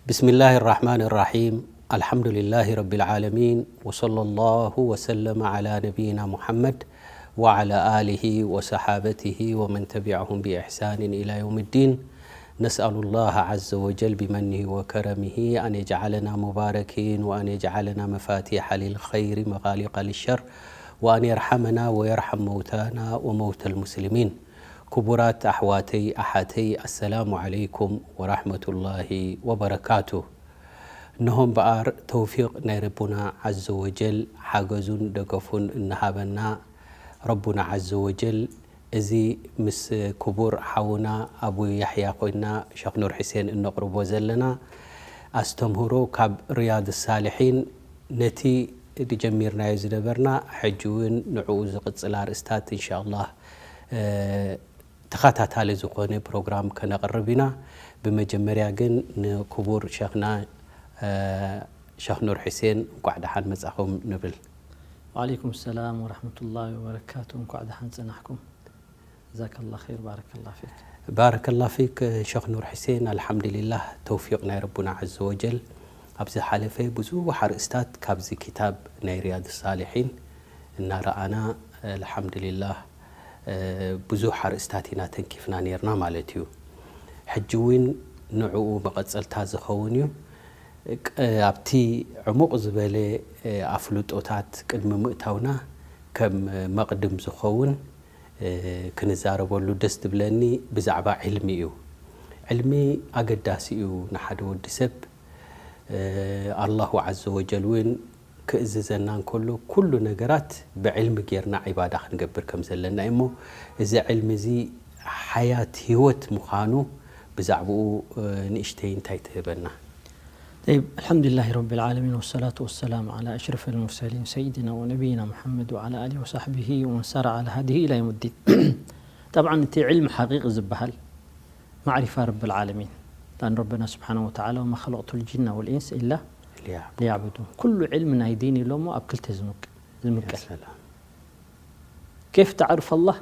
بسم الله الرحمن الرحيم. الحمد لله رب العالمين، وصلى الله وسلم على نبينا محمد وعلى آله وصحابته ومن تبعهم بإحسان إلى يوم الدين. نسأل الله عز وجل بمنه وكرمه أن يجعلنا مباركين، وأن يجعلنا مفاتيح للخير، مغاليق للشر، وأن يرحمنا ويرحم موتانا وموتى المسلمين. ክቡራት ኣሕዋተይ ኣሓተይ፣ ኣሰላሙ ዓለይኩም ወራሕመቱላሂ ወበረካቱ። እነሆ እምበኣር ተውፊቕ ናይ ረቡና ዓዘ ወጀል ሓገዙን ደገፉን እናሃበና፣ ረቡና ዓዘ ወጀል እዚ ምስ ክቡር ሓውና ኣቡ ያሕያ ኮይና ሸኽ ኑር ሕሴን እነቕርቦ ዘለና ኣስተምህሮ ካብ ሪያድ ሳልሒን፣ ነቲ ጀሚርናዮ ዝነበርና ሕጂ እውን ንዕኡ ዝቕጽል ኣርእስታት እንሻላህ ተኸታታሊ ዝኾነ ፕሮግራም ከነቕርብ ኢና። ብመጀመርያ ግን ንክቡር ሸኽና ሸኽ ኑር ሕሴን እንኳዕ ደሓን መጻኹም ንብል። ወዓለይኩም ሰላም ወራሕመቱላሂ ወበረካቱ። እንኳዕ ደሓን ጸናሕኩም። ጀዛከላ ኸይር፣ ባረከላ ፊክ። ባረከላ ፊክ ሸኽ ኑር ሕሴን። ኣልሓምዱሊላህ፣ ተውፊቕ ናይ ረቡና ዓዘ ወጀል። ኣብ ዝሓለፈ ብዙሕ ኣርእስታት ካብዚ ኪታብ ናይ ሪያድ ሳሊሒን እናረኣና፣ ኣልሓምዱሊላህ፣ ብዙሕ ኣርእስታት ኢና ተንኪፍና ነይርና ማለት እዩ። ሕጂ እውን ንዕኡ መቐጸልታ ዝኸውን እዩ። ኣብቲ ዕሙቕ ዝበለ ኣፍልጦታት ቅድሚ ምእታውና፣ ከም መቕድም ዝኸውን ክንዛረበሉ ደስ ዝብለኒ ብዛዕባ ዕልሚ እዩ። ዕልሚ ኣገዳሲ እዩ ንሓደ ወዲ ሰብ። ኣላሁ ዓዘ ወጀል እውን ክእዝዘና እንከሎ፣ ኩሉ ነገራት ብዕልሚ ጌርና ዒባዳ ክንገብር ከም ዘለና እሞ፣ እዚ ዕልሚ እዚ ሓያት ህይወት ምዃኑ ብዛዕባኡ ንእሽተይ እንታይ ትህበና? طيب، الحمد لله رب العالمين، والصلاة والسلام على أشرف المرسلين سيدنا ونبينا محمد وعلى آله وصحبه ومن سار على هديه إلى يوم الدين. طبعا እቲ ዕልም ሓቂቕ ዝበሃል ማዕሪፋ ረብል ዓለሚን። لأن ربنا سبحانه وتعالى وما خلقت الجن والإنس إلا ሊያዕቡዱን። ليعبدون። ኩሉ ዕልም ናይ ዲን ኢሎሞ ኣብ ክልተ ዝምቅ- ዝምቀል። ሰላም። كيف تعرف الله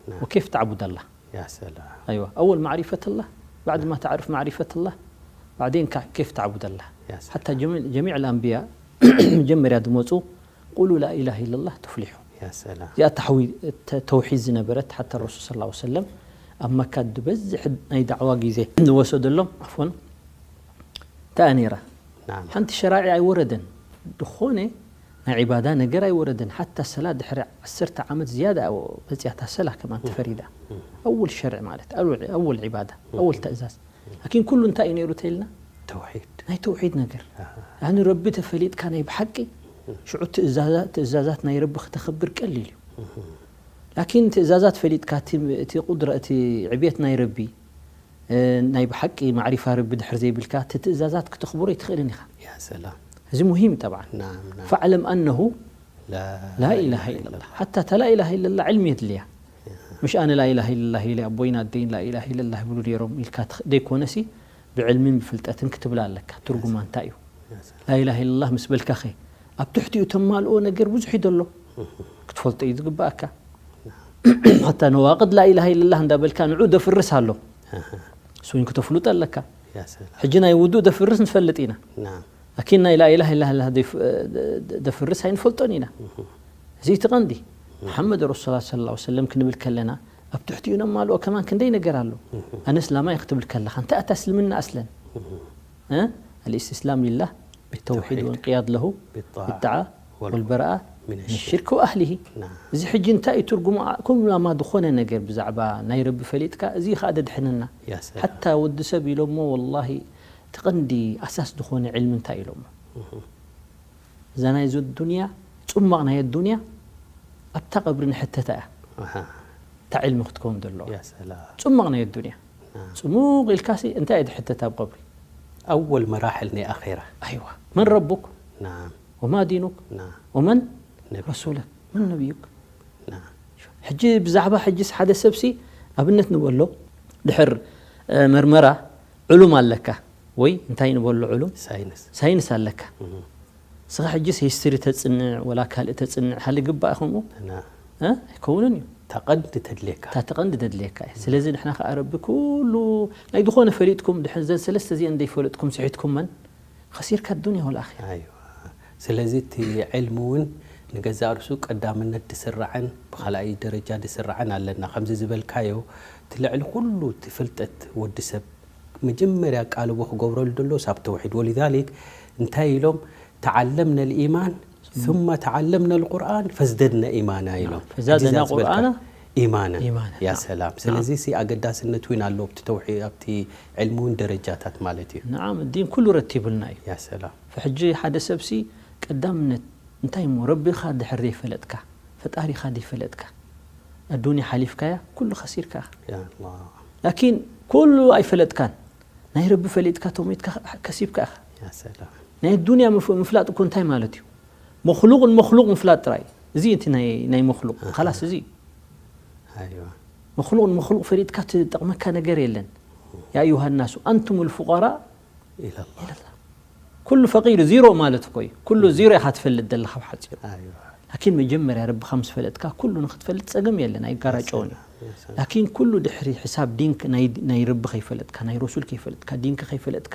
نعم. وكيف تعبد الله؟ ያ ሰላም። أيوة، أول معرفة الله، بعد ما تعرف معرفة الله بعدين ك- كيف تعبد الله؟ ያ ሰላም። حتى جميع جميع الأنبياء መጀመርያ ዝመፁ قولوا لا إله إلا الله تفلحوا። ያ ሰላም። እዚኣ ተሕዊ- ተ- ተውሒድ ዝነበረት ሓታ ረሱል ሰለላሁ ዐለይሂ ወሰለም ኣብ መካ ዝበዝሕ ናይ ዳዕዋ ግዜ ዝወሰደሎም ኣፎን እንታይ ነይራ? ናም። ሓንቲ ሸራዒ ኣይወረደን፣ ዝኾነ ናይ ዒባዳ ነገር ኣይወረደን። ሓታ ሰላ ድሕሪ ዓሰርተ ዓመት ዝያዳ መፅያታ ሰላ ከማን ተፈሪዳ። ኣወል ሸርዒ ማለት ኣወል ዒባዳ ኣወል ትእዛዝ። ላኪን ኩሉ እንታይ እዩ ነይሩ ተይልና? ተውሒድ። ናይ ተውሒድ ነገር ያኒ ረቢ ተፈሊጥካ ናይ ብሓቂ ሽዑ ትእዛዛ- ትእዛዛት ናይ ረቢ ክተኽብር ቀሊል እዩ። ላኪን ትእዛዛት ፈሊጥካ እቲ- እቲ ቁድራ እቲ ዕብየት ናይ ረቢ እ፣ ናይ ብሓቂ ማዕሪፋ ረቢ ድሕር ዘይብልካ እቲ ትእዛዛት ክተኽብሮ ኣይትኽእልን ኢኻ። ያ ሰላም። እዚ ሙሂም ጠብዓን ናም ናም። ፈዕለም ኣነሁ ላ ላኢላሃ ኢለላ ሓታ እታ ላኢላሃ ኢለላ ዕልሚ የድልያ። ምሽ ኣነ ላኢላሃ ኢለላ ኢለ ኣቦይን ኣደይን ላኢላሃ ኢለላ ይብሉ ነይሮም ኢልካ ትኽ- ደይኮነሲ ብዕልምን ብፍልጠትን ክትብላ ኣለካ። ትርጉማ እንታይ እዩ? ላኢላሃ ኢለላ ምስ በልካ ኸ ኣብ ትሕቲኡ ተማልኦ ነገር ብዙሕ እዩ ዘሎ ክትፈልጦ እዩ ዝግባኣካ። ሓታ ነዋቅድ ላኢላሃ ኢለላ እንዳበልካ ንዑ ደፍርስ ኣሎ እሱን ክተፍሉጥ ኣለካ። ያ ሰላም። ሕጂ ናይ ውዱእ ደፍርስ ንፈልጥ ኢና። ናም። ላኪን ናይ ላኢላሃ ኢለላ ደፍ- ደፍርስ ኣይንፈልጦን ኢና። እዚ እቲ ቀንዲ መሓመድ ረሱል ሰለላሁ ዐለይሂ ወሰለም ክንብል ከለና ኣብ ትሕቲኡ ነማልኦ ከማን ክንደይ ነገር ኣሎ። ኣነ እስላማይ ክትብል ከለኻ እንታይ ኣታ እስልምና ኣስለን? እ? الاستسلام لله بالتوحيد توحيد. والانقياد له بالطاعة بالطاعة وال- والبراءة من من الشرك. الشرك وأهله. نعم. እዚ ሕጂ እንታይ እዩ ትርጉሙ? ኩላማ ዝኾነ ነገር ብዛዕባ ናይ ረቢ ፈሊጥካ እዚ ከዓ ደድሕነና። ያ ሰላም። ሓታ ወዲ ሰብ ኢሎሞ ወላሂ እቲ ቀንዲ ኣሳስ ዝኾነ ዕልሚ እንታይ ኢሎሞ? እዛ ናይ ዙ ዱንያ ጽማቕ ናይ ዱንያ ኣብታ ቀብሪ ንሕተታ እያ። ኣሃ። እታ ዕልሚ ክትከውን ዘለዋ ያ ሰላም። ጽማቕ ናይ ዱንያ ናም። ጽሙቕ ኢልካሲ እንታይ እየ ድሕተት ኣብ ቀብሪ? ኣወል መራሕል ናይ ኣኼራ። ኣይዋ መን ረቡክ ናም። ወማ ዲኑክ ናም። ወመን ነቢ። ረሱለክ መን ነቢዩክ? ናም። ሕጂ ብዛዕባ ሕጂስ ሓደ ሰብሲ ኣብነት ንበሎ ድሕር እ፣ መርመራ ዕሉም ኣለካ ወይ እንታይ ንበሎ ዕሉም ሳይንስ። ሳይንስ ኣለካ። እህ። ስኻ ሕጂስ ሂስትሪ ተጽንዕ ወላ ካልእ ተጽንዕ ሃሊ ግባእ ከምኡ ናም። እ? ኣይከውንን እዩ። እታ ቀንዲ ተድልየካ። እታ ተቐንዲ ተድልየካ እያ። ስለዚ ንሕና ከኣ ረቢ ኩሉ ናይ ዝኾነ ፈሊጥኩም ድሕን ዘን ሰለስተ እዚአን ዘይፈለጥኩም ስሒትኩም መን ኸሲርካ ኣዱንያ ወል ኣኺራ። ኣይዋ። ስለዚ እቲ ዕልሚ እውን ንገዛእ ርእሱ ቀዳምነት ድስራዕን ብኻልኣይ ደረጃ ድስራዕን ኣለና። ከምዚ ዝበልካዮ እቲ ልዕሊ ኩሉ እቲ ፍልጠት ወዲ ሰብ መጀመርያ ቃልቦ ክገብረሉ ደሎ ሳብ ተውሒድ። ወሊዛሊክ እንታይ ኢሎም ተዓለምና ልኢማን ثم تعلمنا القرآن فازددنا إيمانا ኢሎም። فزادنا ሕጂ እዛ ዝበልካ قرآن ኢማና ኢማና፣ ያ ናም። ሰላም። ስለዚ ሲ ኣገዳስነት እውን ኣለዎ ኣብቲ ተውሒ ኣብቲ ዕልሚ እውን ደረጃታት ማለት እዩ። ንዓም ዲን ኩሉ ረቲቡልና እዩ። ያ ሰላም። ሕጂ ሓደ ሰብሲ ቀዳምነት እንታይ እሞ ረቢኻ ድሕር ዘይፈለጥካ ፈጣሪኻ ዘይፈለጥካ ኣዱንያ ሓሊፍካያ ኩሉ ከሲርካ ኢኻ። ያ ኣላህ። ላኪን ኩሉ ኣይፈለጥካን ናይ ረቢ ፈሊጥካ ተሞይትካ ከሲብካ ኢኻ። ያ ሰላም። ናይ ኣዱንያ ምፍ- ምፍላጥ እኮ እንታይ ማለት እዩ? መክሉቅ ንመክሉቅ ምፍላጥ ጥራይ እዩ። እዚ እቲ ናይ ናይ መክሉቅ ኣሃ። ካላስ እዚ እዩ። ኣይዋ። መክሉቅ ንመክሉቅ ፈሊጥካ ትጠቕመካ ነገር የለን። ያ ኣዩሃ ናሱ ኣንቱም ልፉቀራእ ኢለላህ። ኢለላህ። ኩሉ ፈቂር ዚሮ ማለት እኮ እዩ። ኩሉ ዚሮ ኢኻ ትፈልጥ ዘለኻ ብሓፂሩ። ኣይዋ። ላኪን መጀመርያ ረብኻ ምስ ፈለጥካ ኩሉ ንክትፈልጥ ፀገም የለን ኣይጋራጨውን እዩ። ያ ሰላም። ላኪን ኩሉ ድሕሪ ሕሳብ ዲን ናይ ናይ ረቢ ከይፈለጥካ ናይ ረሱል ከይፈለጥካ ዲንካ ከይፈለጥካ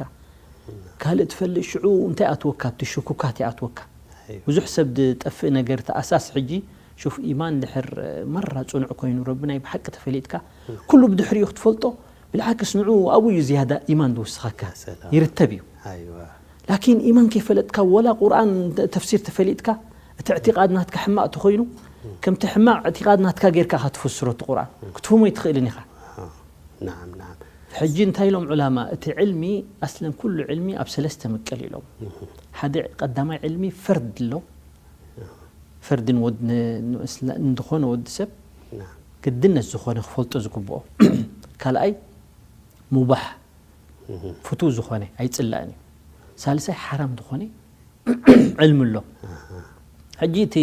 ካልእ ትፈልጥ ሽዑ እንታይ ኣትወካ ኣብቲ ሽኩካት ይኣትወካ። ኣይዋ። ብዙሕ ሰብ ዝጠፍእ ነገር ተኣሳስ ሕጂ ሹፍ ኢማን ድሕር መራ ፅኑዕ ኮይኑ ረቢ ናይ ብሓቂ ተፈሊጥካ ኩሉ ብድሕሪኡ ክትፈልጦ ብልዓክስ ንዑ ኣብኡ እዩ ዝያዳ ኢማን ዝውስኸካ ሰላም። ይርከብ እዩ። ኣይዋ። ላኪን ኢማን ከይፈለጥካ ወላ ቁርኣን ተፍሲር ተፈሊጥካ እቲ እዕቲቃድ ናትካ ሕማቅ ተኮይኑ ከምቲ ሕማቅ እዕቲቃድ ናትካ ጌርካ ኢኻ ትፍስሮ እቲ ቁርኣን ክትፍህሞ ኣይትኽእልን ኢኻ። ናም ናም። ሕጂ እንታይ ኢሎም ዑላማ እቲ ዕልሚ ኣስለን ኩሉ ዕልሚ ኣብ ሰለስተ ምቀል ኢሎም። ሓደ ቀዳማይ ዕልሚ ፈርድ ኣሎ። ፈርድ ንወድ- ን- ንእስላ- ንዝኾነ ወዲ ሰብ ናም። ግድነት ዝኾነ ክፈልጦ ዝግብኦ። ካልኣይ ሙባሕ ፍቱው ዝኾነ ኣይፅላእን እዩ። ሳልሳይ ሓራም ዝኾነ ዕልሚ ኣሎ። ሕጂ እቲ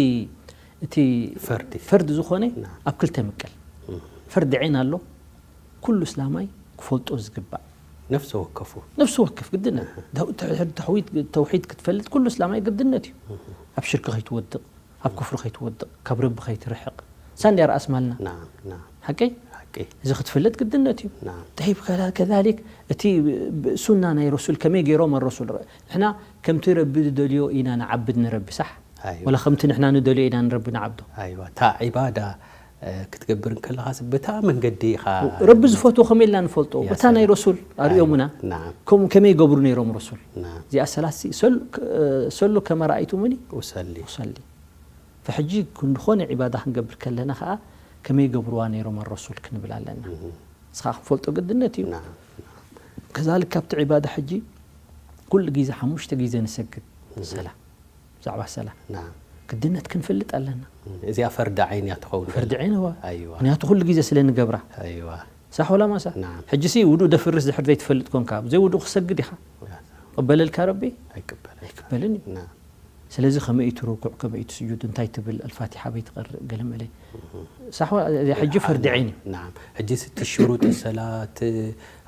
እቲ ፈርዲ። ፈርድ ዝኾነ ናም። ኣብ ክልተ ምቀል። ፈርድ ዐይን ኣሎ ኩሉ እስላማይ ክፈልጦ ዝግባእ። ነፍሲ ወከፉ። ነፍሲ ወከፍ ግድነት ተውሒድ ክትፈልጥ ኩሉ እስላማይ ግድነት እዩ። ኣብ ሽርክ ከይትወድቕ ኣብ ኩፍሪ ከይትወድቕ ካብ ረቢ ከይትርሕቕ ሳንድያ ረኣስ ማልና ናም ናም። ሓቀይ ሓቂ። እዚ ክትፍለጥ ግድነት እዩ። ናም። طيب كذلك እቲ ሱና ናይ ረሱል ከመይ ገይሮም ረሱል ንሕና ከምቲ ረቢ ዝደልዮ ኢና ንዓብድ ንረቢ ሳሕ ኣይዋ። ወላ ከምቲ ንሕና ንደልዮ ኢና ንረቢ ንዓብዶ። ኣይዋ እታ ዒባዳ እ፣ ክትገብር እንከለኻስ በታ መንገዲ ኢኻ ረቢ ዝፈትዎ ከመይ ኢልና ንፈልጦ ያ በታ ሰላም። ናይ ረሱል ኣርእዮምና ናም። ከምኡ ከመይ ይገብሩ ነይሮም ረሱል ናም። እዚኣ ሰላት ሰሉ ከመ ረኣይቱሙኒ ውሰሊ። ውሰሊ ፈሕጂ ክንድኾነ ዒባዳ ክንገብር ከለና ከዓ ከመይ ገብርዋ ነይሮም ኣረሱል ክንብል ኣለና ንስኻ ክንፈልጦ ግድነት እዩ ናም። ከዛልክ ካብቲ ዒባዳ ሕጂ ኩሉ ግዜ ሓሙሽተ ግዜ ንሰግድ ሰላ ብዛዕባ ሰላ ናም። ግድነት ክንፈልጥ ኣለና እዚኣ ፈርዲ ዓይን እያ ትኸውን። ፈርዲ ዓይን እዋ ኣይዋ። ምክንያቱ ኩሉ ግዜ ስለ ንገብራ ኣይዋ። ሳሕ ወላ ማሳ ናም። ሕጂ ሲ ውዱ ደፍርስ ድሕር ዘይትፈልጥ ኮንካ ብዘይ ውዱ ክሰግድ ኢኻ ቀበለልካ ረቢ ኣይቅበል። ኣይቅበልን እዩ ናም። ስለዚ ከመይ እቲ ርኩዕ ከመይ እቲ ስጁድ እንታይ ትብል ኣልፋቲሓ በይ ትቐርእ ገለ መለ ሳሕዋ እዚኣ ሕጂ ፈርዲ ዓይን እዩ ናም። ሕጂ ስቲ ሽሩጥ ሰላት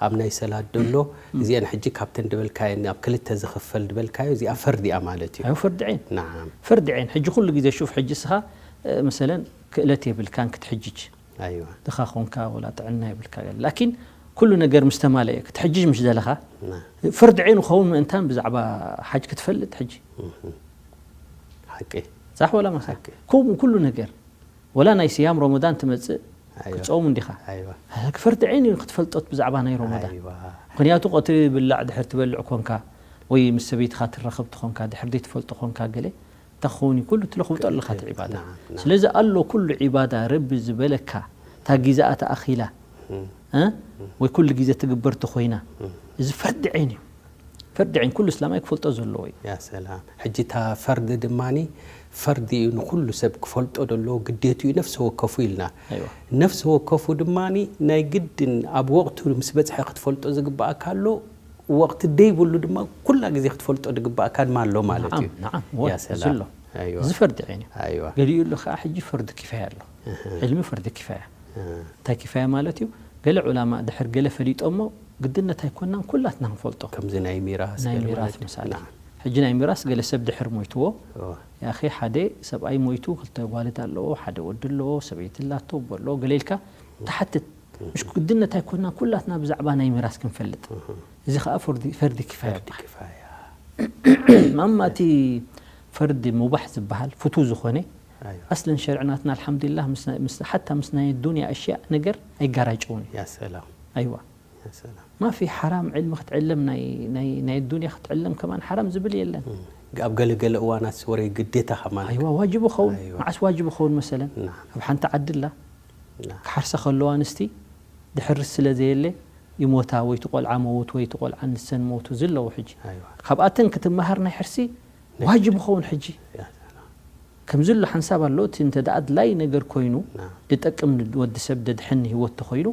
ኣብ ናይ ሰላት ደሎ እዚአን ሕጂ ካብተን ድበልካየን ኣብ ክልተ ዝኽፈል ድበልካዮ እዚኣ ፈርዲ እያ ማለት እዩ። ኣዮ ፈርዲ ዓይን ናም። ፈርዲ ዓይን ሕጂ ኩሉ ግዜ ሹፍ ሕጂ ስኻ መሰለን ክእለት የብልካን ክትሕጅጅ ኣይዋ። ድኻ ኾንካ ወላ ጥዕና የብልካ ገለ ላኪን ኩሉ ነገር ምስ ተማለአ ክትሕጅጅ ምሽ ዘለኻ ናም። ፈርዲ ዓይን ክኸውን ምእንታን ብዛዕባ ሓጅ ክትፈልጥ ሕጂ ሓቂ። ሳሕ ወላ ማሳ ከምኡ ኩሉ ነገር ወላ ናይ ስያም ረመዳን ትመፅእ ኣይዋ። ክፀውም እንዲኻ ኣይዋ። ፈርዲ ዓይን እዩ ክትፈልጦት ብዛዕባ ናይ ረመዳን ኣይዋ። ምክንያቱ ቀቲ ብላዕ ድሕር ትበልዕ ኮንካ ወይ ምስ ሰበይትኻ ትራኸብ ትኾንካ ድሕር ዘይትፈልጦ ኮንካ ገለ እንታይ ክኸውን እዩ ኩሉ ትለኽብጦ ኣለኻ እቲ ዒባዳ ናም፣ ናም። ስለዚ ኣሎ ኩሉ ዒባዳ ረቢ ዝበለካ እታ ግዛኣ ተኣኺላ እ? ወይ ኩሉ ግዜ ትግበር ተኾይና እዚ ፈርዲ ዓይን እዩ ፈርዲ ዓይን ኩሉ እስላማይ ክፈልጦ ዘለዎ እዩ ያ ሰላም። ሕጂ እታ ፈርዲ ድማኒ ፈርዲ እዩ ንኩሉ ሰብ ክፈልጦ ደሎ ግዴቱ እዩ ነፍሲ ወከፉ ኢልና። ኣይዋ። ነፍሲ ወከፉ ድማኒ ናይ ግድን ኣብ ወቕቱ ምስ በጽሐ ክትፈልጦ ዝግባኣካ ኣሎ። ወቕቲ ደይብሉ ድማ ኩላ ግዜ ክትፈልጦ ዝግባኣካ ድማ ኣሎ ማለት እዩ። ናዓም፣ ናዓም፣ ወ-፣ ያ ሰላም። ዘሎ። ኣይዋ። እዚ ፈርዲ ዓይን እዩ። ኣይዋ። ገሊኡ ኣሎ ከዓ ሕጂ ፈርዲ ኪፋያ ኣሎ። ዕልሚ ፈርዲ ኪፋያ። እንታይ ኪፋያ ማለት እዩ? ገለ ዑላማ ድሕር ገለ ፈሊጦሞ ግድነት ኣይኮናን ኩላትና ክንፈልጦ። ከምዚ ናይ ሚራስ ናይ ገለ ሚራስ ማለት እዩ። ምሳሌ። ናዓም። ሕጂ ናይ ሚራስ ገለ ሰብ ድሕር ሞይትዎ እወ። ያኺ ሓደ ሰብኣይ ሞይቱ ክልተ ጓልት ኣለዎ ሓደ ወዲ ኣለዎ ሰበይቲ ላቶ ኣቦ ኣለዎ ገለ ኢልካ ትሓትት። ምሽ ግድነት ኣይኮና ኩላትና ብዛዕባ ናይ ሚራስ ክንፈልጥ። እዚ ከዓ ፈርዲ ፈርዲ ኪፋያ ፈርዲ ይበሃል። ኪፋያ ኣማ እቲ ፈርዲ ሙባሕ ዝበሃል ፍቱ ዝኾነ ኣይዋ ኣስለን ሸርዕናትና ኣልሓምዱሊላህ ምስ ናይ- ምስ- ሓታ ምስ ናይ ዱንያ ኣሽያእ ነገር ኣይጋራጨውን እዩ። ያ ሰላም ኣይዋ ያ ሰላም ማፊ ሓራም ዕልሚ ክትዕለም ናይ ናይ ናይ ዱንያ ክትዕለም ከማን ሓራም ዝብል የለን። ኣብ ገለገለ እዋናት ወረ ግዴታ ከማን ኣይዋ ዋጅብ ኸውን ኣይዋ። መዓስ ዋጅብ ኸውን መሰለን ና ኣብ ሓንቲ ዓዲ ኣላ ና ክሓርሳ ከለዋ ኣንስቲ ድሕርስ ስለ ዘየለ ይሞታ ወይ ትቆልዓ መውት ወይ ትቆልዓ ንሰን መውቱ ዝለዎ ሕጂ ኣይዋ ካብኣተን ክትመሃር ናይ ሕርሲ ዋጅብ ኸውን ሕጂ ያ ሰላም ከምዚ ኣሎ ሓንሳብ ኣሎ እቲ እንተ ደኣ ኣድላይ ነገር ኮይኑ ና ዝጠቅም ወዲ ሰብ ደድሕን ህይወት ተኾይኑ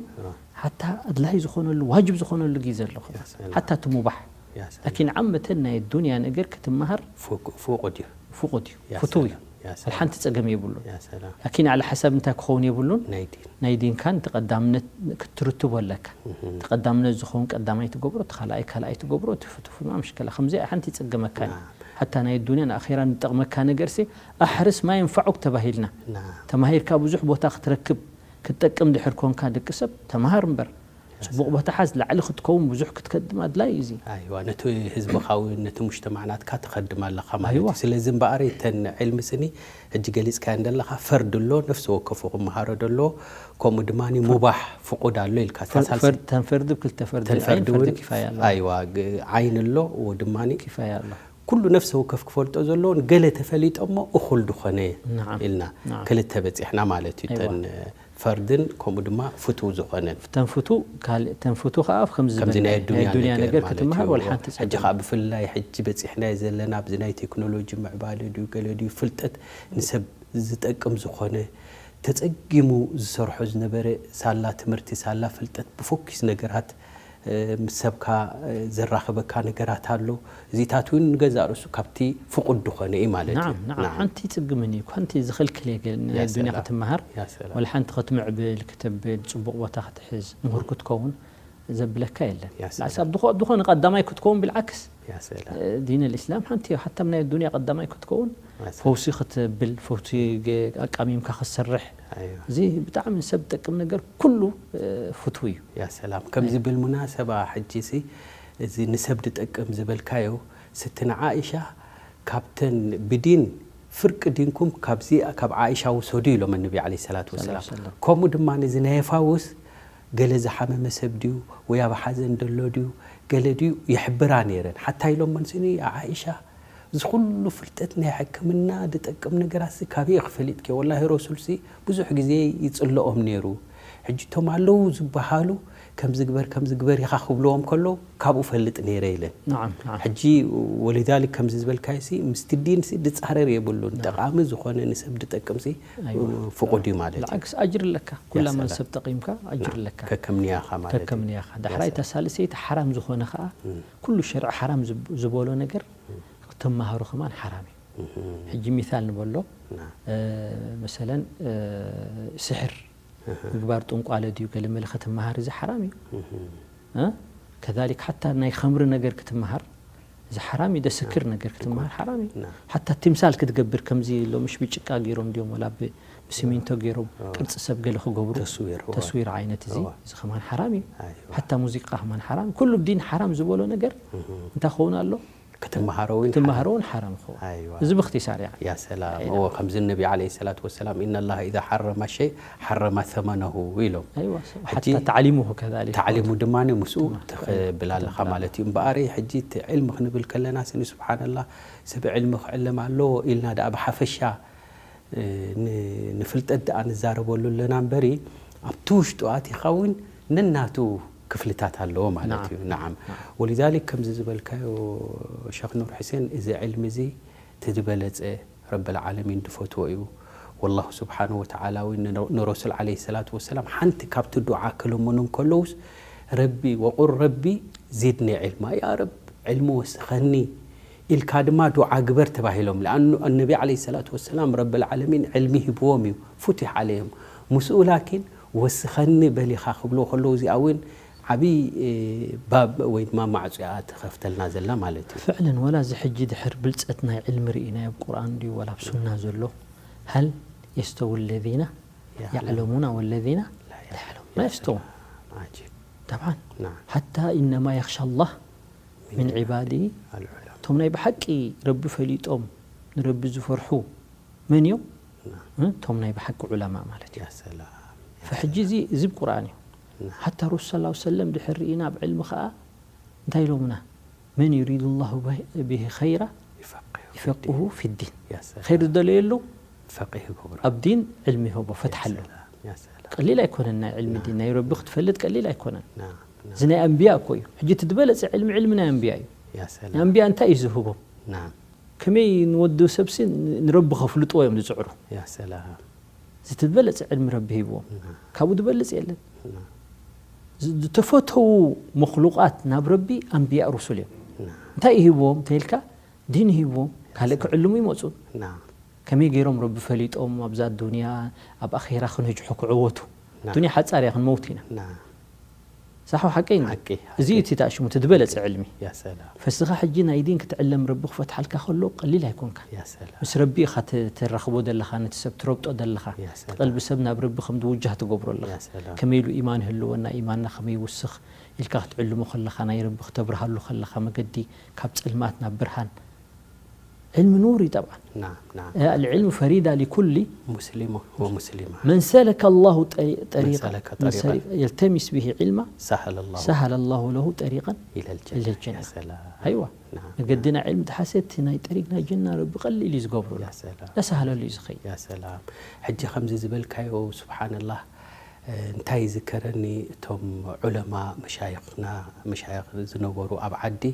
ሓታ ኣድላይ ዝኾነሉ ዋጅብ ዝኾነሉ ግዜ ኣሎ ያ ሰላም ሓታ እቲ ሙባሕ ያ ሰላም ላኪን ዓመተን ናይ ዱንያ ነገር ክትመሃር ፉቅ- ፉቅ ድዩ ፍቁድ እዩ ያ ፍቱው እዩ ሰላም ያ ሰላም ኣልሓንቲ ጸገም የብሉን ያ ሰላም ላኪን ኣለ ሓሳብ እንታይ ክኸውን የብሉን ናይ ዲን ናይ ዲንካን እቲ ቀዳምነት ክትርትቦ ኣለካ እቲ ቀዳምነት ዝኸውን ቀዳማይ ትገብሮ እቲ ካልኣይ ካልኣይ ትገብሮ እቲ ፍትፉ ምሽከላ ከምዚ ሓንቲ ይጸገመካ እዩ ሓታ ናይ ዱንያን ኣኼራን ዝጠቕመካ ነገር ሲ ኣሕርስ ማ የንፋዑክ ተባሂልና ና ተማሂርካ ብዙሕ ቦታ ክትረክብ ክትጠቅም ድሕር ኮንካ ደቂ ሰብ ተምሃር እምበር ጽቡቕ ቦታ ሓዝ ላዕሊ ክትከውን ብዙሕ ክትከድም ኣድላይ እዩ እዚ ኣይዋ ነቲ ህዝብኻ እውን ነቲ ሙጅተማዕናትካ ትኸድም ኣለኻ ማለት እዩ ኣይዋ። ስለዚ እምበኣር እተን ዕልሚ ስኒ ሕጂ ገሊፅካዮ እንደለኻ ፈርድ ኣሎ ነፍሲ ወከፉ ክመሃሮ ደሎ ከምኡ ድማ ሙባሕ ፍቁድ ኣሎ ኢልካ እታ ሳልሰይ ተን ፈርድ ብ ክልተ ፈርድ ተን ዓይን ፈርድ ፈርድ እውን ኪፋያ ኣሎ ኣይዋ ግ- ዓይን ኣሎ ወ ድማ ኪፋያ ኣሎ ኩሉ ነፍሲ ወከፍ ክፈልጦ ዘለዎን ገለ ተፈሊጦ እሞ እኹል ዝኾነ ናዓም ኢልና ናዓም ክልተ በፂሕና ማለት እዩ ኣይዋ። ተን ፈርድን ከምኡ ድማ ፍትው ዝኾነን ተንፍቱ ካልእ ተንፍቱ ከዓ ከምዚ ከምዚ ዝበለ ናይ ናይ ዱንያ ዱንያ ነገር ነገር ማለት ክትምሃር እዩ። ወላ ሓንቲ ሕጂ ጸገም ከዓ ብፍላይ ሕጂ በፂሕናዮ ዘለና ኣብዚ ናይ ቴክኖሎጂ ምዕባለ ድዩ ገለ ድዩ ፍልጠት ንሰብ ዝጠቅም ዝኾነ ተፀጊሙ ዝሰርሖ ዝነበረ ሳላ ትምህርቲ ሳላ ፍልጠት ብፎኪስ ነገራት እ፣ ምስ ሰብካ እ፣ ዘራኽበካ ነገራት ኣሎ እዚታት እውን ንገዛእ ርእሱ ካብቲ ፍቁድ ዝኾነ እዩ ማለት እዩ ናዓም ናዓም ሓንቲ ይጽግምን እዩ ሓንቲ ዝኽልክል እየ ገለ ናይ ያ ዱንያ ሰላም። ክትመሃር ያ ሰላም ወላ ሓንቲ ክትምዕብል ክትብል ጽቡቕ ቦታ ክትሕዝ ምሁር ክትከውን ዘብለካ የለን ያ ሰላም። ላሳብ ዝኾ- ዝኾነ ቀዳማይ ክትከውን ብልዓክስ ያ ሰላም ዲን ልእስላም ሓንቲ እያ ሓታ ናይ ዱንያ ቀዳማይ ክትከውን ያ ሰላም። ፈውሲ ክትብል ፈውሲ ገ- ኣቃሚምካ ክትሰርሕ ኣይዋ። እዚ ብጣዕሚ ንሰብ ዝጠቅም ነገር ኩሉ እ፣ ፍትው እዩ ያ ሰላም ከምዚ ብልሙናሰባ ሕጂ ሲ እዚ ንሰብ ድጠቅም ዝበልካዮ ስቲ ንዓኢሻ ካብተን ብዲን ፍርቂ ዲንኩም ካብዚ ካብ ዓኢሻ ውሰዱ ኢሎም ነቢ ዓለ ሰላት ወሰላም ሰላም። ከምኡ ድማ እዚ ናይ የፋውስ ገለ ዝሓመመ ሰብ ድዩ ወይ ኣብ ሓዘን ደሎ ድዩ ገለ ድዩ ይሕብራ ነይረን ሓታ ኢሎመን ስኒ ዓኢሻ እዚ ኩሉ ፍልጠት ናይ ሕክምና ዝጠቅም ነገራት ሲ ካበይ ኢኺ ፈሊጥኪ ወላሂ ረሱል ሲ ብዙሕ ግዜ ይፅልኦም ነይሩ ሕጂ እቶም ኣለዉ ዝበሃሉ ከምዚ ግበር ከምዚ ግበር ኢኻ ክብልዎም ከለዉ ካብኡ ፈልጥ ነይረ ኢለን ናዓም ናዓም ሕጂ ወሊዛሊክ ከምዚ ዝበልካዮ ሲ ምስቲ ዲን ሲ ድፃረር የብሉን ጠቃሚ ዝኾነ ንሰብ ድጠቅም ሲ ኣይዋ። ፍቁድ እዩ ማለት እዩ ብዓክስ ኣጅር ኣለካ ኩላማ ሰላም። ንሰብ ጠቂምካ ኣጅር ኣለካ ከከም ንያኻ ማለት እዩ ከከም ንያኻ ዳሕራይ እታ ሳልሰይቲ ሓራም ዝኾነ ከዓ ኩሉ ሸርዒ ሓራም ዝብ- ዝበሎ ነገር ክትመሃሮ ከማን ሓራም እዩ ሕጂ ሚታል ንበሎ ና እ፣ መሰለን እ፣ ስሕር ምግባር ጥንቋለ ድዩ ገለ መለ ክትመሃር እዚ ሓራም እዩ እ? ከዛሊክ ሓታ ናይ ከምሪ ነገር ክትመሃር እዚ ሓራም እዩ ደስክር ነገር ክትመሃር ሓራም እዩ ና ሓታ ትምሳል ክትገብር ከምዚ ሎምሽ ብጭቃ ገይሮም ድዮም ወላ ብ- ብሲሚንቶ ገይሮም ቅርፂ ሰብ ገለ ክገብሩ ተስዊር፣ እዋ። ተስዊር ዓይነት እዚ እዋ። እዚ ከማን ሓራም እዩ ኣይዋ። ሓታ ሙዚቃ ከማን ሓራም ኩሉ ዲን ሓራም ዝበሎ ነገር እንታይ ክኸውን ኣሎ ክትመሃሮ እውን ትመሃሮ እውን ሓራም ክኸውን ኣይዋ እዚ ብክትሳር ያ ያ ሰላም እዎ ከምዚ ነቢ ዓለ ሰላት ወሰላም ኢነ ላሃ ኢዛ ሓረማ ሸይ ሓረማ ተመነሁ ኢሎም ኣይዋ ሕጂ ሓታ ታዕሊሙሁ ከዛሊክ ታዕሊሙ ድማ ምስኡ ትኽብል ኣለኻ ማለት እዩ እምበኣሪ ሕጂ እቲ ዕልሚ ክንብል ከለና ስኒ ስብሓንላ ሰብ ዕልሚ ክዕለም ኣለዎ ኢልና ደኣ ብሓፈሻ እ፣ ን- ንፍልጠት ደኣ ንዛረበሉ ኣለና እምበሪ ኣብቲ ውሽጡ ኣቲኻ እውን ነናቱ ክፍልታት ኣለዎ ማለት እዩ ናዓም። ናዓም ወሊዛሊክ ከምዚ ዝበልካዮ ሸክ ኑር ሕሴን እዚ ዕልሚ እዚ እቲ ዝበለፀ ረብል ዓለሚን ድፈትዎ እዩ ወላሁ ስብሓን ወተዓላ እውን ንረ- ንረሱል ዓለ ሰላት ወሰላም ሓንቲ ካብቲ ዱዓ ክልምኑ እንከለውስ ረቢ ወቁል ረቢ ዚድኒ ዕልማ ያ ረብ ዕልሚ ወስኸኒ ኢልካ ድማ ዱዓ ግበር ተባሂሎም ለኣኑ ነቢ ዓለ ሰላት ወሰላም ረብል ዓለሚን ዕልሚ ሂብዎም እዩ ፉቲሕ ዓለዮም ምስኡ ላኪን ወስኸኒ በሊኻ ክብልዎ ከለዉ እዚኣ እውን ዓብዪ ባብ ወይ ድማ ማዕጾ እያ ትኸፍተልና ዘላ ማለት እዩ። ፍዕለን ወላ እዚ ሕጂ ድሕር ብልፀት ናይ ዕልሚ ርኢናዮ ኣብ ቁርኣን ድዩ ወላ ኣብ ሱና ዘሎ፣ ሀል የስተዊ ለዚነ ያዕለሙና ወለዚነ ላ ያዕለሙን። ላ የስተውን። ዓጂብ። ጠብዓን ናም። ሓታ ኢነማ የኽሻ ላህ ሚን ዒባዲ ኣልዑለማ። እቶም ናይ ብሓቂ ረቢ ፈሊጦም ንረቢ ዝፈርሑ መን እዮም? ናም። እ? እቶም ናይ ብሓቂ ዑለማ ማለት እዩ። ያ ሰላም። ፈሕጂ እዚ እዚ ብቁርኣን እዩ። ናም። ሓታ ረሱል ሰለላሁ ሰለም ድሕር ርኢና ኣብ ዕልሚ ኸዓ እንታይ ኢሎምና? መን ዩሪዱ ላሁ ብሂ ኸይራ ይፈቅሁ ይፈቅሁ ፊዲን። ያ ሰላም። ኸይር ዝደለየሉ ፈቂህ ይገብሮ። ኣብ ዲን ዕልሚ ይህቦ ፈትሓሉ። ያ ሰላም። ያ ሰላም። ቀሊል ኣይኮነን ናይ ዕልሚ ዲን ናይ ረቢ ክትፈልጥ ቀሊል ኣይኮነን። ናም፣ ናም። እዚ ናይ ኣንብያ እኮ እዩ። ሕጂ እቲ ዝበለፀ ዕልሚ ዕልሚ ናይ ኣንብያ እዩ። ያ ሰላም። ናይ ኣንብያ እንታይ እዩ ዝህቦም? ናም። ከመይ ንወዲ ሰብሲ ንረቢ ከፍልጥዎ እዮም ዝፅዕሩ። ያ ሰላም። እዚ ዝበለፀ ዕልሚ ረቢ ሂብዎም። ናም። ካብኡ ዝበልፅ የለን። ናም። ዝ- ዝተፈተዉ መክሉቃት ናብ ረቢ ኣንብያ ሩሱል እዮም። ናም። እንታይ ይህብዎም ተይልካ ዲን ይህብዎም። ካልእ ክዕልሙ ይመፁ። ናም። ከመይ ገይሮም ረቢ ፈሊጦም ኣብዛ ዱንያ ኣብ ኣኼራ ክንህጅሑ ክዕወቱ። ናም። ዱንያ ሓፃር እያ ክንመውት ኢና። ናም። ሳሑ ሓቀይ እንዲ? ሓቂ፣ እዚ ሓቂ። እቲ ታሽሙ እቲ ዝበለፀ ዕልሚ። ያ ሰላም። ፈስኻ ሕጂ ናይ ዲን ክትዕለም ረቢ ክፈትሓልካ ከሎ ቀሊል ኣይኮንካ። ያ ሰላም። ምስ ረቢ ኢኻ ተ- ተራኽቦ ዘለኻ ነቲ ሰብ ትረብጦ ዘለኻ ያ ሰላም። ቀልቢ ሰብ ናብ ረቢ ከም ዝውጃህ ትገብሮ ኣለኻ። ያ ሰላም። ከመይ ኢሉ ኢማን ይህልወና ኢማንና ከመይ ይውስኽ ኢልካ ክትዕልሞ ከለኻ ናይ ረቢ ክተብርሃሉ ከለኻ መገዲ ካብ ፀልማት ናብ ብርሃን ዕልሚ ኑር እዩ ጠብዓን ናም፣ ናም። ኣልዕልሙ ፈሪዳ ሊኩሊ ሙስሊም ወሙስሊማ። መን ሰለከ ላሁ ጠሪ- መን ጠሪቀ ሰለከ መን ጠሪቀ ሰለ- የልተሚስ ብሂ ዕልማ ሰሀለ ላሁ ሰሀለ ላሁ ለሁ ጠሪቀን ኢለል ጀና። ኢለል ጀና። ያ ሰላም። ኣይዋ ናም። መገድና ዕልሚ ተሓሰ እቲ ናይ ጠሪቅ ናይ ጀና ረቢ ቀሊል እዩ ዝገብሩ ያ ሰላም። ለሰሃለሉ እዩ ዝኸይድ ያ ሰላም። ሕጂ ከምዚ ዝበልካዮ ስብሓንላህ፣ እ፣ እንታይ ይዝከረኒ፣ እቶም ዑለማ መሻይኽና፣ መሻይኽ ዝነበሩ ኣብ ዓዲ፣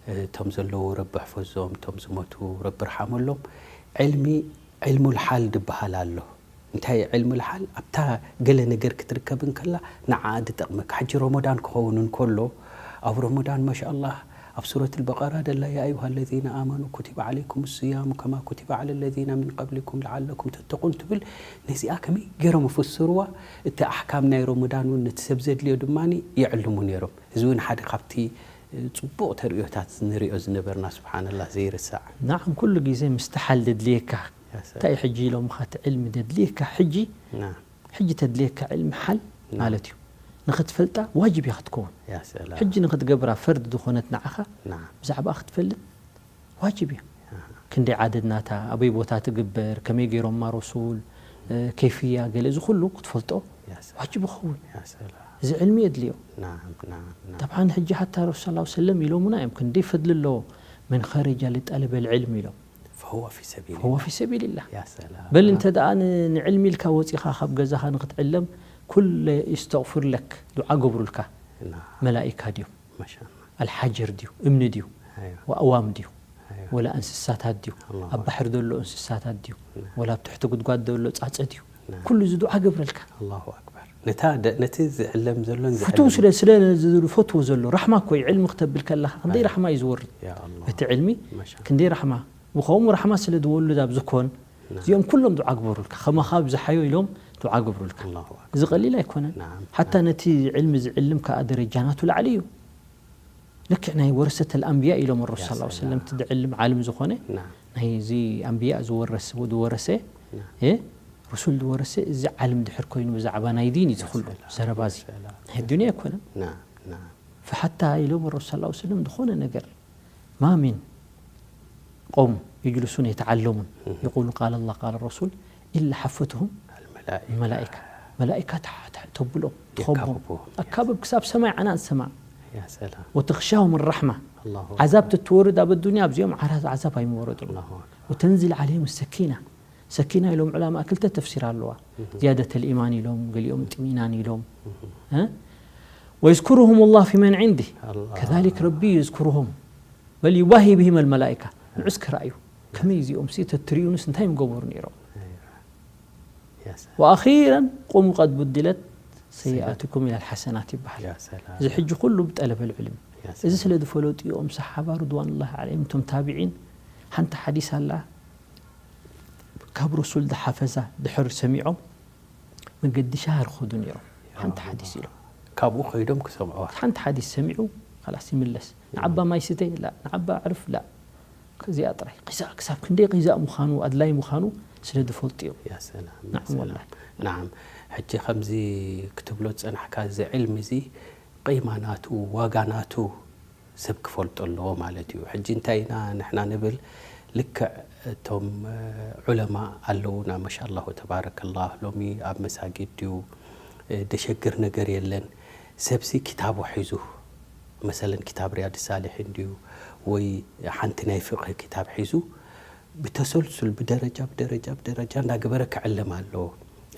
እ፣ እቶም ዘለዉ ረቢ ሕፈዞም፣ እቶም ዝሞቱ ረቢ ርሓመሎም። ዕልሚ፣ ዕልሙል ሓል ዝበሃል ኣሎ። እንታይ ዕልሙል ሓል? ኣብታ ገለ ነገር ክትርከብ እንከላ ንዓኣ ዝጠቕመካ። ሕጂ ረመዳን ክኸውን እንከሎ፣ ኣብ ረመዳን ማሻኣላህ ኣብ ሱረት ኣልበቀራ ደላ፣ ያ ኣዩሃ ለዚነ ኣመኑ ኩቲበ ዓለይኩም ስያሙ ከማ ኩቲበ ዓለ ለዚነ ሚን ቀብሊኩም ለዓለኩም ተተቁን ትብል። ነዚኣ ከመይ ገይሮም ይፍስርዋ? እቲ ኣሕካም ናይ ረመዳን እውን ነቲ ሰብ ዘድልዮ ድማ ይዕልሙ ነይሮም። እዚ እውን ሓደ ካብቲ፣ እ፣ ጽቡቕ ተርእዮታት ንሪኦ ዝነበርና፣ ስብሓንላህ፣ ዘይርሳዕ። ንዓም ኩሉ ግዜ ምስቲ ሓል ደድልየካ ያ ሰላም። እንታይ ሕጂ ኢሎምኻ እቲ ዕልሚ ደድልየካ ሕጂ ና፣ ሕጂ ተድልየካ ዕልሚ ሓል ና። ማለት እዩ። ንኽትፈልጣ ዋጅብ እያ ክትከውን። ያ ሰላም። ሕጂ ንኽትገብራ ፈርድ ዝኾነት ንዓኻ ና፣ ብዛዕባ ክትፈልጥ ዋጅብ እያ። ክንደይ ዓደድ ናታ፣ ኣበይ ቦታ ትግበር፣ ከመይ ገይሮማ ረሱል፣ እ፣ ከይፍያ ገለ እዚ ኩሉ ክትፈልጦ ያ ሰላም። ዋጅብ ይኸውን። ያ ሰላም። እዚ ዕልሚ የድልዮ። ናም፣ ናም፣ ናም። ጠብዓን ሕጂ ሓታ ረሱል ሰለላሁ ሰለም ኢሎምና እዮም ክንደይ ፈድሊ ኣለዎ። መን ኸረጃ ሊጠለበል ዕልም ኢሎም ፈሁወ ፊ ሰቢል ፈሁወ ፊ ሰቢልላህ። ያ ሰላም። በል እንተ ደኣ ን- ንዕልሚ ኢልካ ወፂኻ ካብ ገዛኻ ንክትዕለም ኩለ ይስተቕፍር ለክ ዱዓ ገብሩልካ ና፣ መላኢካ ድዮም ማሻላ። ኣልሓጀር ድዩ እምኒ ድዩ ኣይዋ፣ ወኣዋም ድዩ ኣይዋ። ወላ እንስሳታት ድዩ ኣላሁ ኣብ ባሕሪ ዘሎ እንስሳታት ድዩ ና፣ ወላ ኣብ ትሕቲ ጉድጓድ ዘሎ ጻጸ ድዩ ና። ኩሉ እዚ ዱዓ ገብረልካ ኣላሁ ኣክበር። ነታ ደ- ነቲ ዝዕለም ዘሎን ፍትው ዝዕለም ስለ ስለ ዝፈትዎ ዘሎ ራሕማ እኮ እዩ ዕልሚ ክተብል ከለኻ ክንደይ ኣይ። ራሕማ እዩ ዝወርድ ያ ኣላህ። እቲ ዕልሚ ማሻ ክንደይ ራሕማ ብኸምኡ ራሕማ ስለ ዝወርድ ኣብዚ ኮን ና። እዚኦም ኩሎም ዱዓ ግበሩልካ ከማኻ ብዝሓዮ ኢሎም ዱዓ ግብሩልካ ኣላሁ ኣክበር። እዚ ቀሊል ኣይኮነን ናም። ሓታ ነቲ ዕልሚ ዝዕልም ከዓ ደረጃ ናቱ ላዕሊ እዩ ልክዕ ናይ ወረሰት ኣልኣንብያ ኢሎም ረሱል ያ ሰለላሁ ዐለይሂ ሰላም። ወሰለም እቲ ዝዕልም ዓልም ዝኾነ ና፣ ናይዚ ኣንብያ ዝወረስ ዝወረሰ ና። እ፣ ረሱል ዝወረሰ እዚ ዓልም ድሕር ኮይኑ ብዛዕባ ናይ ዲን እዩ ዝኽሉ ሰላም። ዘረባ እዚ ሰላም። ናይ ዱንያ ኣይኮነን ና፣ ና። فحتى ኢሎም ረሱል ሰለላሁ ዐለይሂ ወሰለም ዝኾነ ነገር ما من قوم يجلسون يتعلمون እህ። يقول قال الله قال الرسول إلا حفتهم ኣልመላኢካ الملائكة መላኢካ ተብሎም ትኸቦም የካብቦም። ኣካብብ ክሳብ ሰማይ ዓናን ሰማዕ ያ ሰላም። وتغشاهم الرحمة ኣላሁ ዓዛብ ተትወርድ ኣብ ኣዱንያ ኣብዚኦም ዓራት ዓዛብ ኣይምወረዱ ኣላሁ ኣክበር። وتنزل عليهم السكينة ሰኪና ኢሎም ዑላማ ክልተ ተፍሲር ኣለዋ ዝያደተ ልኢማን ኢሎም ገሊኦም ጥሚናን ኢሎም እ? ويذكرهم الله في من عنده ኣላህ። كذلك ረቢ يذكرهم بل يباهي بهم الملائكة ንዑስ ክረኣዩ ከመይ እዚኦም ሲ ተትሪኡንስ እንታይ ምገበሩ ነይሮም ኣይዋ። ያ ሰላም። وأخيرا قوموا قد بدلت سيئاتكم إلى الحسنات ይበሃል ያ ሰላም። እዚ ሕጂ ኩሉ ብጠለበል ዕልም ያ እዚ ሰላም። ስለ ዝፈለጡ እዮም ሰሓባ ርድዋንላህ ዓለይም እቶም ታቢዒን ሓንቲ ሓዲስ ኣላ ካብ ረሱል ዝሓፈዛ ድሕር ሰሚዖም መገዲ ሻሃር ኸዱ ነይሮም ሓንቲ ሓዲስ ኢሎም ካብኡ ከይዶም ክሰምዕዋ። ሓንቲ ሓዲስ ሰሚዑ ላስ ይምለስ። ንዓባ ማይ ስተ ላ፣ ንዓባ ዕርፍ ላ። ከዚኣ ጥራይ ዛ ክሳብ ክንደይ ዛ ምዃኑ ኣድላይ ምዃኑ ስለ ዝፈልጡ እዮም። ናዓም። ሕጂ ከምዚ ክትብሎ ዝፀናሕካ እዚ ዕልሚ እዚ ቂማ ናቱ ዋጋ ናቱ ሰብ ክፈልጦ ኣለዎ ማለት እዩ። ሕጂ እንታይ ኢና ንሕና ንብል፣ ልክዕ እቶም ዑለማ ኣለዉና፣ ማሻላሁ ተባረከላህ፣ ሎሚ ኣብ መሳጊድ ድዩ፣ ደሸግር ነገር የለን። ሰብሲ ኪታቡ ሒዙ፣ መሰለን ኪታብ ሪያድ ሳሊሒን ድዩ ወይ ሓንቲ ናይ ፍቅህ ኪታብ ሒዙ፣ ብተሰልሱል ብደረጃ ብደረጃ ብደረጃ እንዳገበረ ክዕለም ኣለዎ።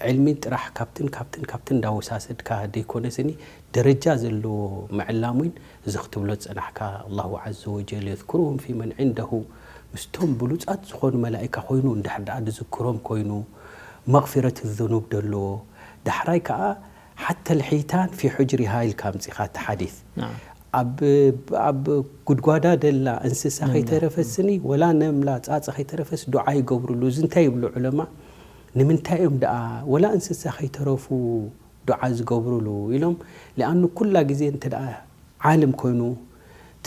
ዕልሚ ጥራሕ ካብትን ካብትን ካብትን እንዳወሳሰድካ ደይኮነ ስኒ ደረጃ ዘለዎ ምዕላም እውን እዚ ክትብሎ ዝጸናሕካ ኣላሁ ዓዘ ወጀል የዝኩሩሁም ፊ መን ዕንደሁ ምስቶም ብሉጻት ዝኾኑ መላኢካ ኮይኑ እንድሕር ደኣ ዝዝክሮም ኮይኑ መቕፊረት ዝኑብ ደለዎ ዳሕራይ ከኣ ሓተ ልሒታን ፊ ሑጅሪሃ ኢልካ ኣምጺኻ እቲ ሓዲስ ኣብ ኣብ ጉድጓዳ ደላ እንስሳ ከይተረፈስኒ ወላ ነምላ ፃፀ ከይተረፈስ ዱዓ ይገብሩሉ። እዚ እንታይ ይብሉ ዑለማ? ንምንታይ እዮም ደኣ ወላ እንስሳ ከይተረፉ ዱዓ ዝገብሩሉ ኢሎም? ሊኣኑ ኩላ ግዜ እንተ ደኣ ዓልም ኮይኑ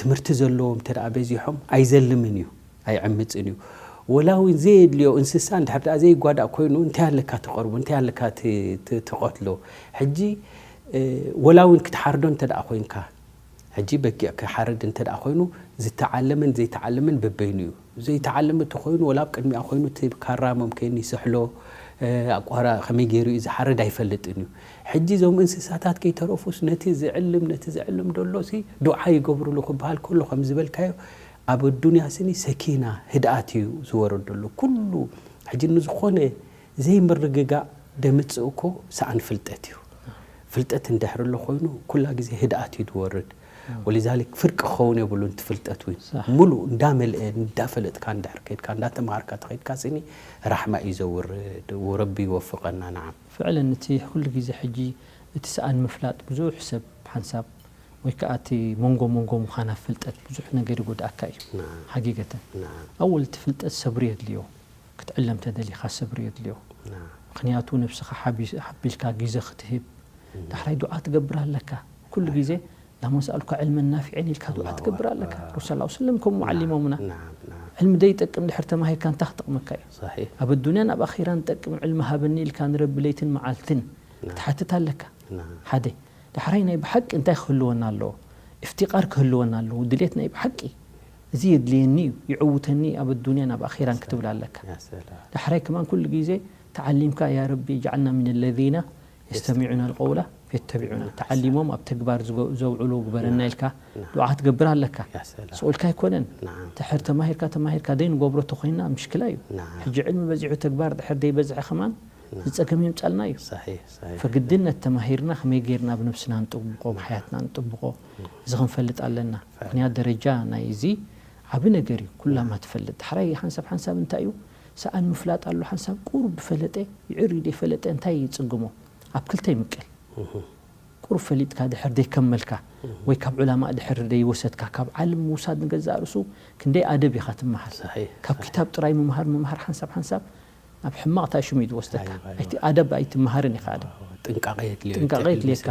ትምህርቲ ዘለዎም እንተ ደኣ በዚሖም ኣይዘልምን እዩ ኣይዕምፅን እዩ። ወላ እውን ዘየድልዮ እንስሳ እንድሕር ደኣ ዘይጓዳእ ኮይኑ እንታይ ኣለካ ትቐርቦ እንታይ ኣለካ ትቐትሎ? ሕጂ ወላ እውን ክትሓርዶ እንተ ደኣ ኮይንካ ሕጂ በጊዕ ክሓርድ እንተ ደኣ ኮይኑ ዝተዓለመን ዘይተዓለመን በበይኑ እዩ። ዘይተዓለመ ተኾይኑ ወላ ኣብ ቅድሚኣ ኮይኑ እቲ ካራ መምከኒ ይስሕሎ ኣቋራ ከመይ ገይሩ እዩ ዝሓርድ ኣይፈልጥን እዩ። ሕጂ እዞም እንስሳታት ከይተረፉስ ነቲ ዝዕልም ነቲ ዝዕልም ደሎ ሲ ዱዓ ይገብሩሉ ክበሃል ከሎ ከም ዝበልካዮ ኣብ ኣዱንያ ስኒ ሰኪና ህድኣት እዩ ዝወረደሉ ኩሉ ሕጂ ንዝኾነ ዘይምርግጋእ ደምፅእ እኮ ሰኣን ፍልጠት እዩ። ፍልጠት እንድሕር ኣሎ ኮይኑ ኩላ ግዜ ህድኣት እዩ ዝወርድ። ወሊዛሊክ ፍርቂ ክኸውን የብሉን እቲ ፍልጠት እውን ሙሉእ እንዳመልአ እንዳፈለጥካ እንድሕር ከድካ እንዳተምሃርካ ተኸድካ ስኒ ራሕማ እዩ ዘውርድ። ወረቢ ይወፍቐና። ንዓም ፍዕለን እቲ ኩሉ ግዜ ሕጂ እቲ ሰኣን ምፍላጥ ብዙሕ ሰብ ሓንሳብ ወይ ከዓ እቲ መንጎ መንጎ ምዃን ኣብ ፍልጠት ብዙሕ ነገር ይጎድኣካ እዩ። ሓጊገተን ኣወል እቲ ፍልጠት ሰብሪ የድልዮ ክትዕለም ተደሊኻ ሰብሪ የድልዮ። ምኽንያቱ ነብስኻ ሓቢልካ ግዘ ክትህብ ዳሕራይ ዱዓ ትገብር ኣለካ። ኩሉ ግዜ ላሁመ ስኣሉካ ዕልመን ናፊዐን ኢልካ ዱዓ ትገብር ኣለካ። ረሱል ሰለላሁ ዐለይሂ ወሰለም ከምኡ ዓሊሞምና። ዕልሚ ደይጠቅም ድሕር ተማሂርካ እንታይ ክጠቕመካ እዩ? ኣብ ኣዱንያን ኣብ ኣኺራን ጠቅም ዕልሚ ሃበኒ ኢልካ ንረቢ ለይትን መዓልትን ክትሓትት ኣለካ። ሓደ ዳሕራይ ናይ ብሓቂ እንታይ ክህልወና ኣለዎ? ኢፍቲቃር ክህልወና ኣለዎ። ድሌት ናይ ብሓቂ እዚ የድልየኒ እዩ ይዕውተኒ ኣብ ኣዱንያን ኣብ ኣኺራን ክትብል ኣለካ። ዳሕራይ ከማን ኩሉ ግዜ ተዓሊምካ ያ ረቢ ጃዓልና ሚን ለዚነ የስተሚዑና ልቀውላ ፈየተቢዑና ተዓሊሞም ኣብ ተግባር ዘውዕሉ ግበረና ኢልካ ዱዓ ክትገብር ኣለካ። ስኡልካ ኣይኮነን። ድሕር ተማሂርካ ተማሂርካ ደይ ንገብሮ ተኮይና ምሽክላ እዩ። ሕጂ ዕልሚ በዚሑ ተግባር ድሕር ደይ በዝሐ ከማን ዝፀገም የምፃልና እዩ። ፈግድነት ተማሂርና ከመይ ገይርና ብነብስና ንጥብቆ ብሓያትና ንጥብቆ እዚ ክንፈልጥ ኣለና። ምክንያት ደረጃ ናይ እዚ ዓብ ነገር እዩ። ኩላማ ትፈልጥ ዳሕራይ ሓንሳብ ሓንሳብ እንታይ እዩ ሰኣን ምፍላጥ ኣሎ። ሓንሳብ ቁሩብ ድፈለጠ ይዕር ደይፈለጠ እንታይ ይፅግሞ ኣብ ክልተ ይምቀል። ቁሩብ ፈሊጥካ ድሕር ደይከመልካ ወይ ካብ ዑላማእ ድሕር ደይወሰድካ ካብ ዓልም ምውሳድ ንገዛእ ርእሱ ክንደይ ኣደብ ኢኻ ትመሃር። ካብ ኪታብ ጥራይ ምምሃር ምምሃር ሓንሳብ ሓንሳብ ናብ ሕማቕ ታሽሙ እዩ ዝወስደካ። ኣይቲ ኣደብ ኣይትመሃርን ኢኻ። ኣደብ ጥንቃቐ የድልየካ።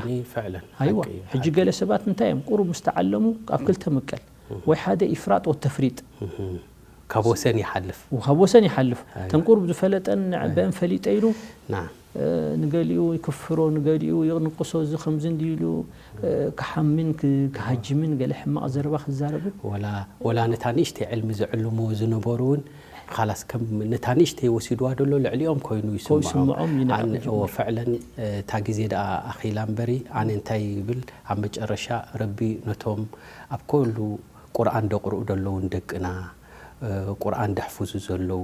ኣይዋ ሕጂ ገለ ሰባት እንታይ እዮም ቁሩብ ምስ ተዓለሙ ኣብ ክልተ ምቀል ወይ ሓደ ኢፍራጥ ወተፍሪጥ ካብ ወሰን ይሓልፍ። ካብ ወሰን ይሓልፍ። ተን ቁሩብ ዝፈለጠን ንዕበን ፈሊጠ ኢሉ ንገሊኡ ይክፍሮ ንገሊኡ ይንቅሶ እዚ ከምዚ እንዲ ኢሉ ክሓምን ክሃጅምን ገለ ሕማቕ ዘረባ ክዛረብን ወላ ነታ ንእሽተይ ዕልሚ ዝዕልምዎ ዝነበሩ እውን ኻላስ ከም ነታ ንእሽተይ ወሲድዋ ደሎ ልዕሊኦም ኮይኑ ይስምዖም። ፍዕለን እታ ግዜ ደኣ ኣኺላ እምበሪ ኣነ እንታይ ይብል ኣብ መጨረሻ ረቢ ነቶም ኣብ ኩሉ ቁርኣን ደቕርኡ ደለዉ ንደቅና ቁርኣን ደሕፍዙ ዘለዉ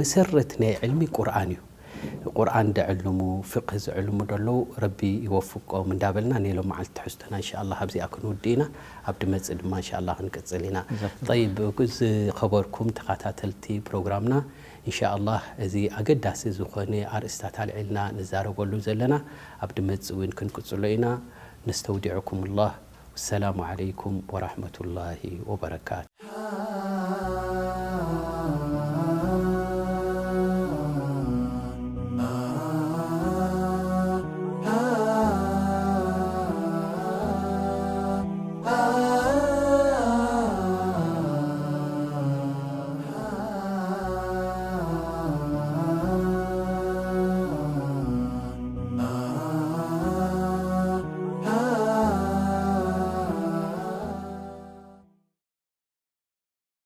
መሰረት ናይ ዕልሚ ቁርኣን እዩ። ቁርኣን ደዕልሙ ፍቅህ ዝዕልሙ ደለዉ ረቢ ይወፍቆም እንዳበልና ናይ ሎም መዓልቲ ትሕዝቶና እንሻ ኣላህ ኣብዚኣ ክንውድእ ኢና። ኣብ ድመፅእ ድማ እንሻ ኣላህ ክንቅፅል ኢና። ጠይብ ዝኸበርኩም ተኸታተልቲ ፕሮግራምና እንሻ ኣላህ እዚ ኣገዳሲ ዝኾነ ኣርእስታት ኣልዒልና ንዛረበሉ ዘለና ኣብ ድመፅእ እውን ክንቅፅሎ ኢና። ነስተውዲዕኩም ላህ። ወሰላሙ ዓለይኩም ወራሕመቱላሂ ወበረካቱ።